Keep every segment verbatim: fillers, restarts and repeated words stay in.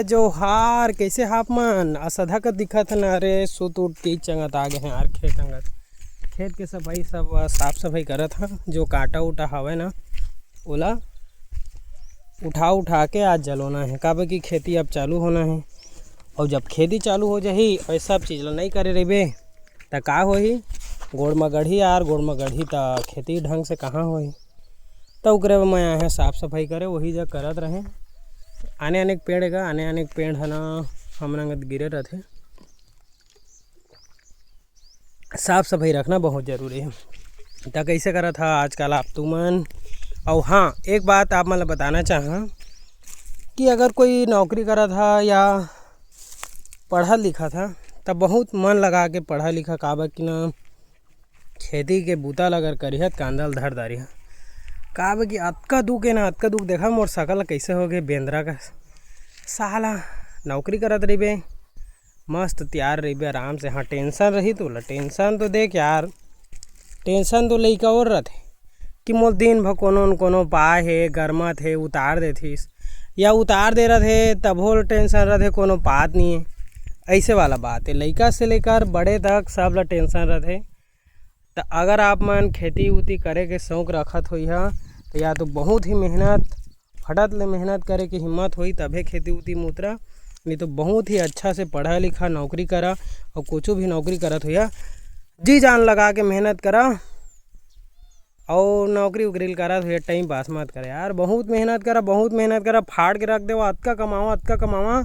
जोहार, कैसे हाप मन? असधा कर दिखत हन। अरे, सुत उठ के चंगत आ गए हैं यार खेत अंगत। खेत के सफाई सब, अ, साफ सफाई करत हन। जो कांटा उटा हवे ना, ओला उठा उठा के आज जलोना है, काबर कि खेती अब चालू होना है। और जब खेती चालू हो जाही और ये सब चीज ला नहीं करे रहिबे, त का होही? गोड़ म गढ़ी यार, गोड़ म गढ़ी त खेती ढंग से कहाँ होही? त ओकरे बर मैं आहे साफ सफाई करे, वही जग करत रहे। आने आने के पेड़ गा, आने आने के पेड़ ह ना हमर अंगत गिरे रथे। साफ सफाई रखना बहुत जरूरी है। त कैसे करत हा आजकल आप तुमन? और हाँ, एक बात आप मन ल बताना चाहा कि अगर कोई नौकरी करत हा या पढ़त लिखत हा, त बहुत मन लगा के पढ़ा लिखा, काबर कि ना खेती के बूता ल अगर करिहा त कांदा ल धर दारिहा। काबर कि अतका दुख है ना, अतका दुख। देखा मोर शकल कैसे हो गए बेंदरा का। साला नौकरी करत रहिबे, मस्त तैयार रहिबे आराम से। हाँ, टेंशन रही तो ला, टेंशन तो देख यार, टेंशन तो लइका और रथे कि मोर दिन भर कोनो न कोनो पाए हे, गरमत हे, उतार देथिस या उतार दे रथे, तभो ला टेंशन रथे, कोनो पात नहीं है। ऐसे वाला बात है, लइका से लेकर बड़े तक सब ला टेंशन रथे। त अगर आप मन खेती उती करे के शौक रखत होई हा, त या तो बहुत ही मेहनत, फटत ले मेहनत करे के हिम्मत होई, तभे खेती उती में उतरा। नहीं तो बहुत ही अच्छा से पढ़ा लिखा, नौकरी करा, और कुछ भी नौकरी करत होई हा, जी जान लगा के मेहनत करा। और नौकरी उकरी ल करत होई हा, टाइम पास मत करे यार। बहुत मेहनत करा, बहुत मेहनत करा, फाड़ के रख देवा, अतका कमावा, अतका कमावा,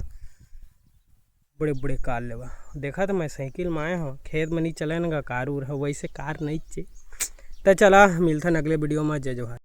बड़े बड़े कार लेवा। देखा तो मैं साइकिल में आए हूँ, खेत में नहीं चले न गा कार उर है, वैसे कार नहीं चे। त चला, मिलथन अगले वीडियो में। जय जोहार।